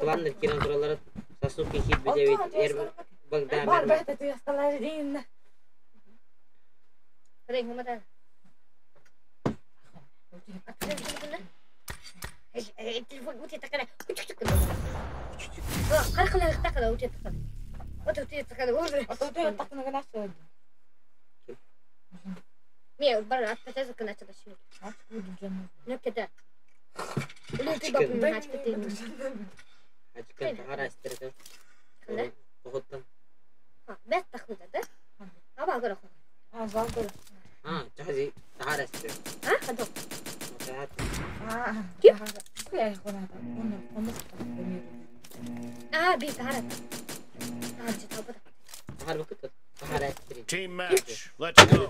Кланнар киирэн тураллара Сасуки киирбит эбит Эр Богдан Team match. Let's go.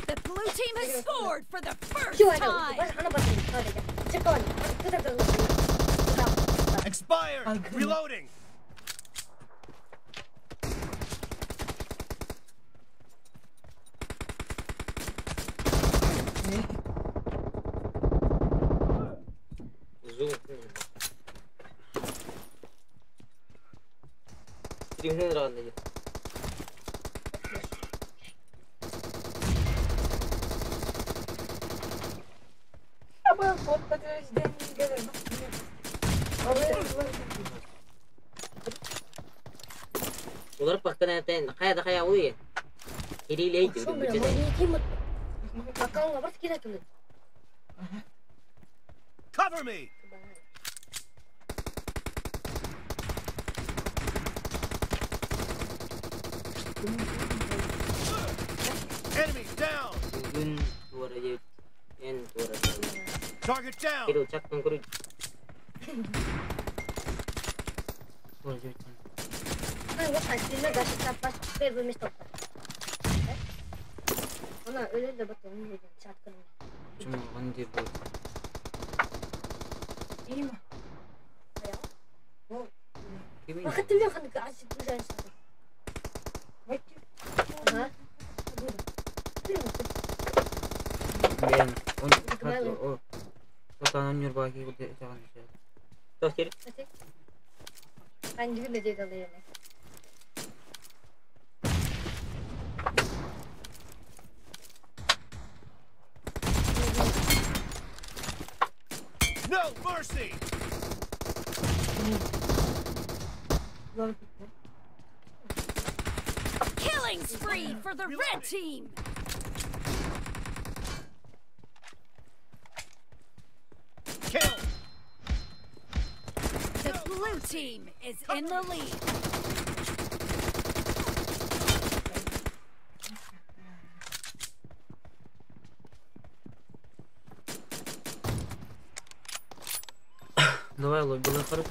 The blue team has scored for the first time. Expired. Reloading. Cover me. Enemy down. Target down. No mercy. Killing spree for the red team. Kill. The blue team is in the lead. Давай лобби посмотрим.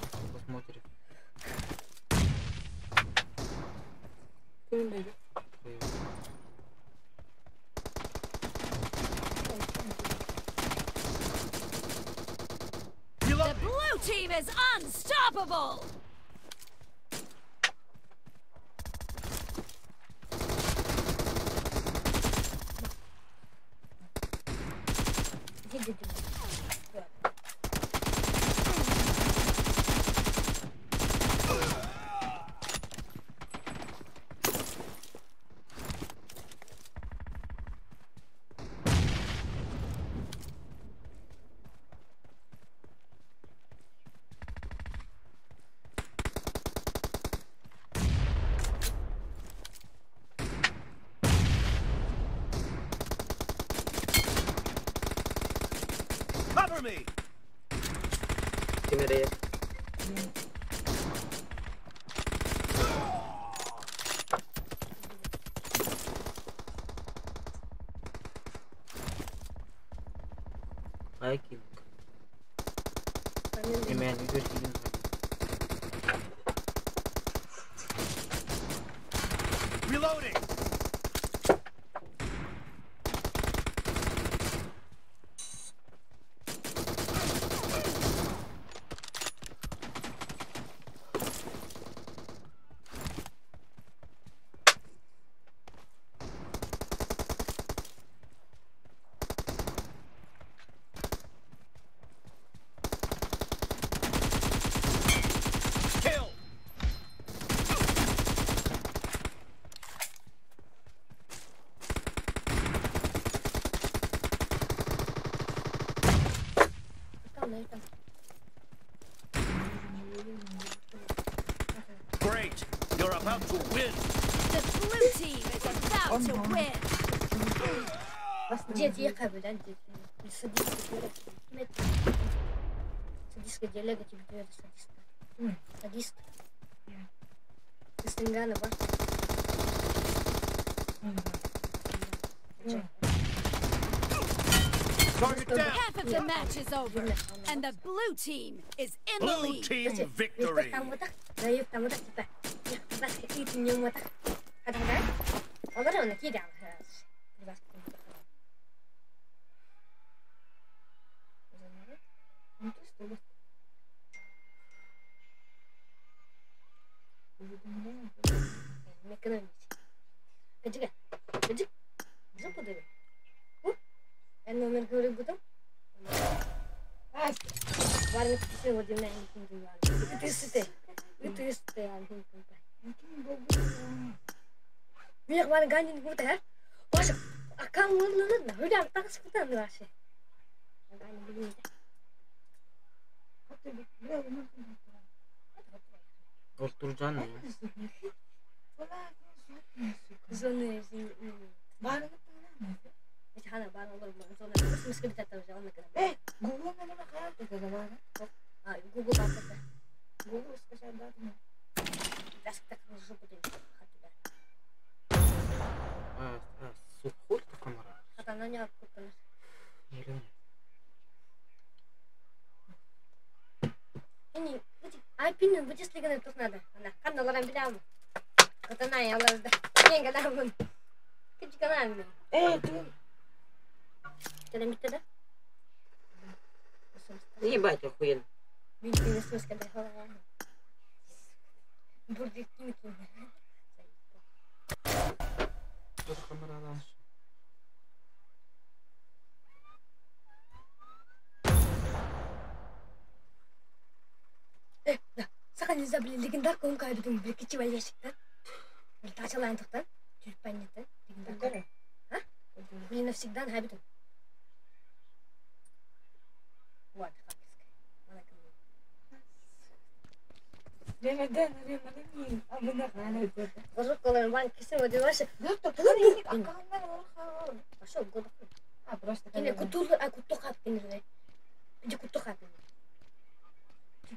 The blue team is unstoppable. Cover me. Reloading. Great. You're about to win. The blue team is about to win. Target down. Half of the match is over, and the blue team is in the Blue lead. team victory. Ебать, охуенно. Легендарка он кайбидин бир кичи ящиктен. Бир тачалайын токтон. Тюльпанеттен. Легендарка. А? Блин, навсегда хайбидин. Вот,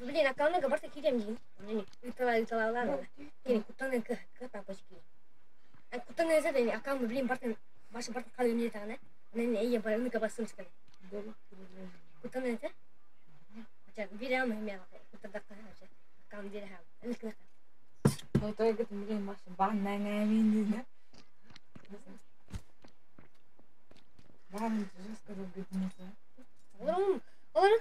Блин, аккаунтка барта кирем дин. Ытала Кини кутаны ката почки. А кутаны зада аккаунт блин барта башы барта калы эмне тагына. Анан эйе бар ыныка басым скан. Кутаны это? Ача бирем эме кутадакка ача. Аккаунт бирем. Ыныка. Олорум, олорум.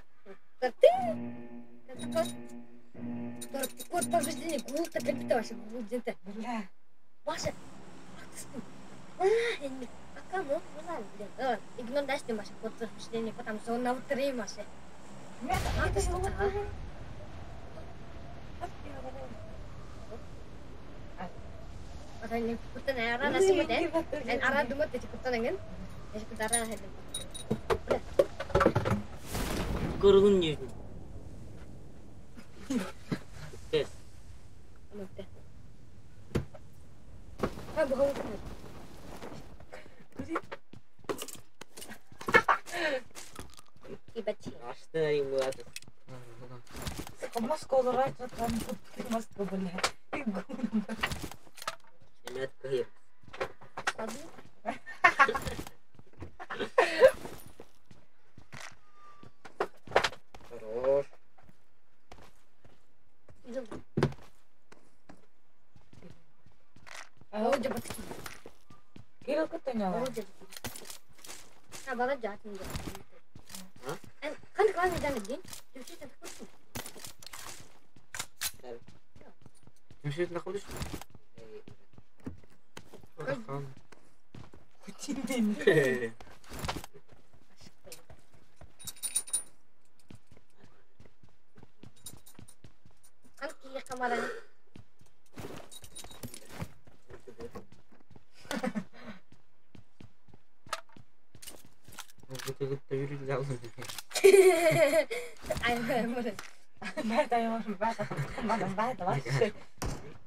Код повреждения Google так капитал вообще Google где-то. Маша, а кому? Ну ладно, блин. Игнор дашь ты, Маша, код повреждения, потому что он на утре, Маша. Кыргын нежный. Тест. Хорош.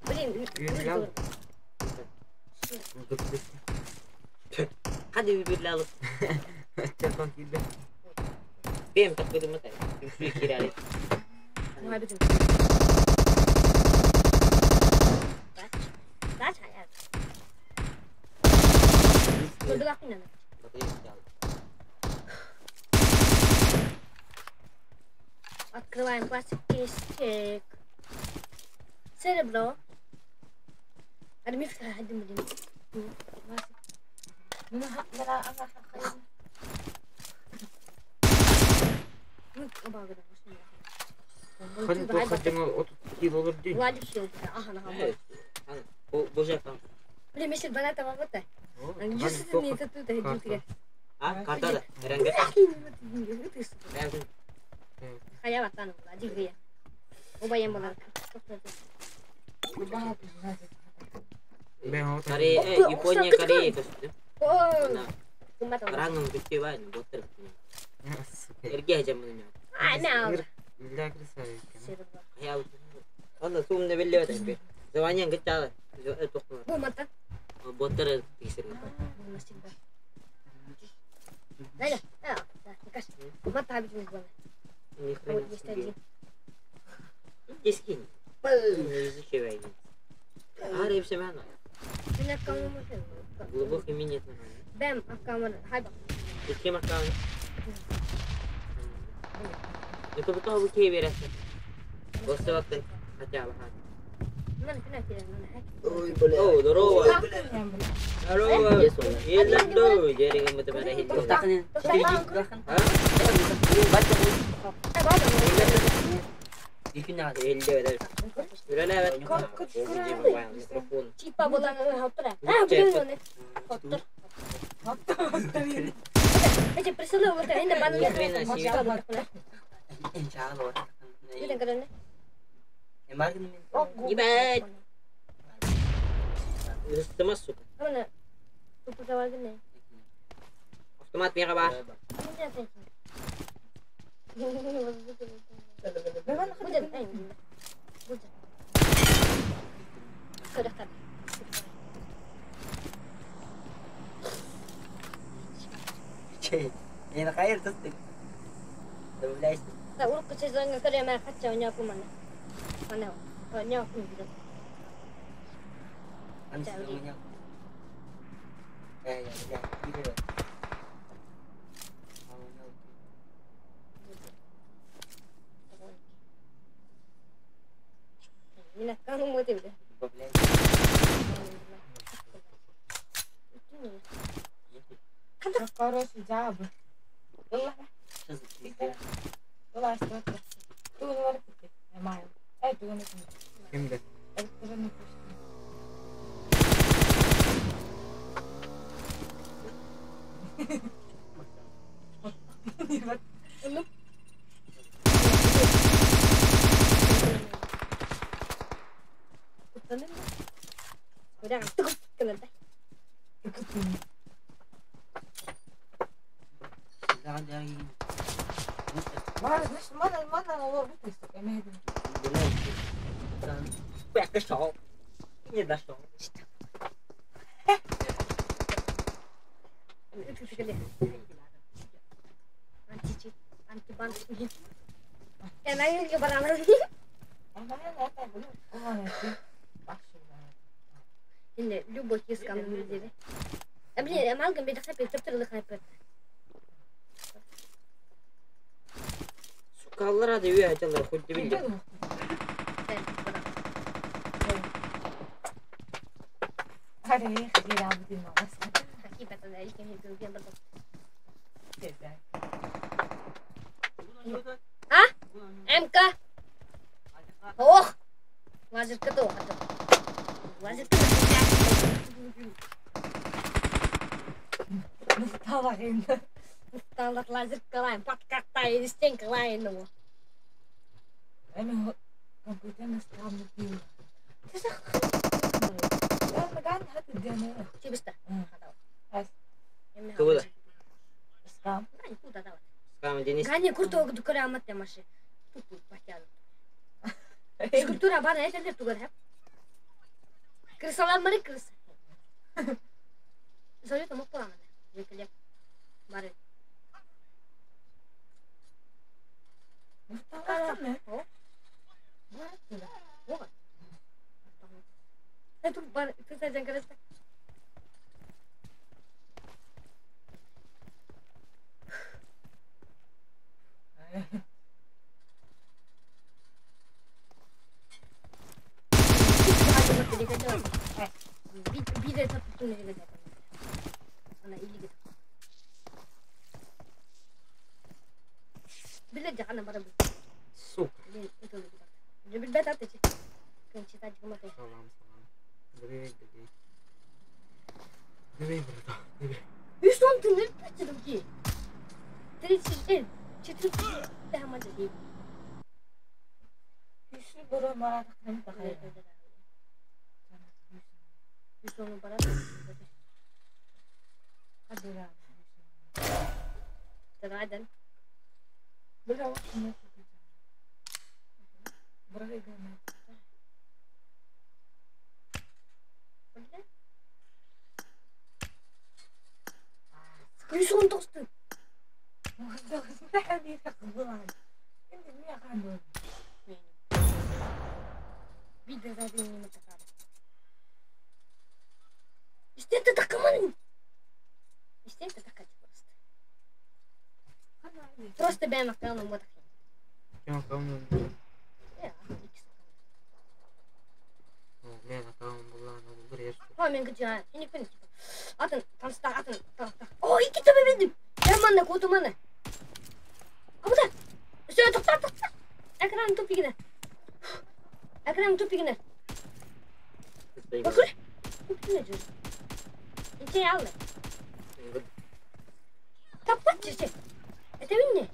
Блин, Үйрелі Hadi birbirine alıp. Telefon girdi. Benim takılımı da. Suyu kiralayıp. Открываем классик кейсчик. Серебро. Армивка один блин. Ханı тоқатың 32 olur değil. Владик хил. Ага, ага. Bu bu şey falan. Блин, если баната вабота. Юсуны это тут идут. А, карта да. Rengi. Rengi. Хая ватан, Владик я. Оба ем балар. Ben Kore, Япония, Корея көстү. О, Рангын күтпей бар, боттар Эрге жамын. А, мяу. Хая. Онда суумда белле бат бер. Званиyan гытчалы. Тоқтма. Бу мата. Боттар тексерген. Да, да, да, Мата обидно главное. Ни хрена Вот есть себе. один. Десkin. Изучай. А, репсе мана. Мен аккаунт машина. Глубокий минет на. Бэм аккаунт хайба. Икки макаун. Это потом вы кей бересің. Осы вакыт хотя бы. Мен күнә кирәк, мен Ой, бля. О, здорово. Здорово. Елдо, жериге мыты бара хилдо. А? Елдо, да. Үреле Микрофон. Типа була хоттура. А, блин, оны. Хоттур. Эти присылы вот энэ банан. Ни хрена себе. Виден көрөнө. Ебать. Рыстыма, сука. Аны тупа гыне. Автомат мега бар. Будет, ай, будет. Көрөктөр. Мен қайыр тұстың. Добавляйся. Да, урукку сезонга көрө мен кача ойноп мана. Мана. Ойноп билет. Анысы у меня. Я, я, я, Игорь. А у меня Мина кану моте билет. Добавляйся. Короче, жабы. Что за пизда? Kimde? Да, да, и- Бля, кошел. Не дошел. Любой кискан билдери. А блин, амалгам бир хапи төптөрлүк хапи. Сука, аллара да үй айталар, хоть дебилдер. А? МК. Ох! Лазерка то. Лазерка. Стандарт лазерка лайн, подкаттай, стенка лайн. Тибиста. Куда? Куда давай? Скам Денис. Гани курту дукара амат ямаши. Тупу пахян. Скульптура бана это лер тугар хап. Крысалар крыса. Зовет омок буламын. Жекелеп. Бары. Сука. Салам, салам. Добей, добей. Добей, братан, добей. И что он ты не другие? 34, 4, Просто ben bakalım bu da. О, ики тебе видим. Я куту мана. Абуда. Все, тоқта, тоқта. Экран тупигіне. Экран тупигіне. Bakın. Тупигіне жүр. Ниче алды. Таппат жүрсе. Это не.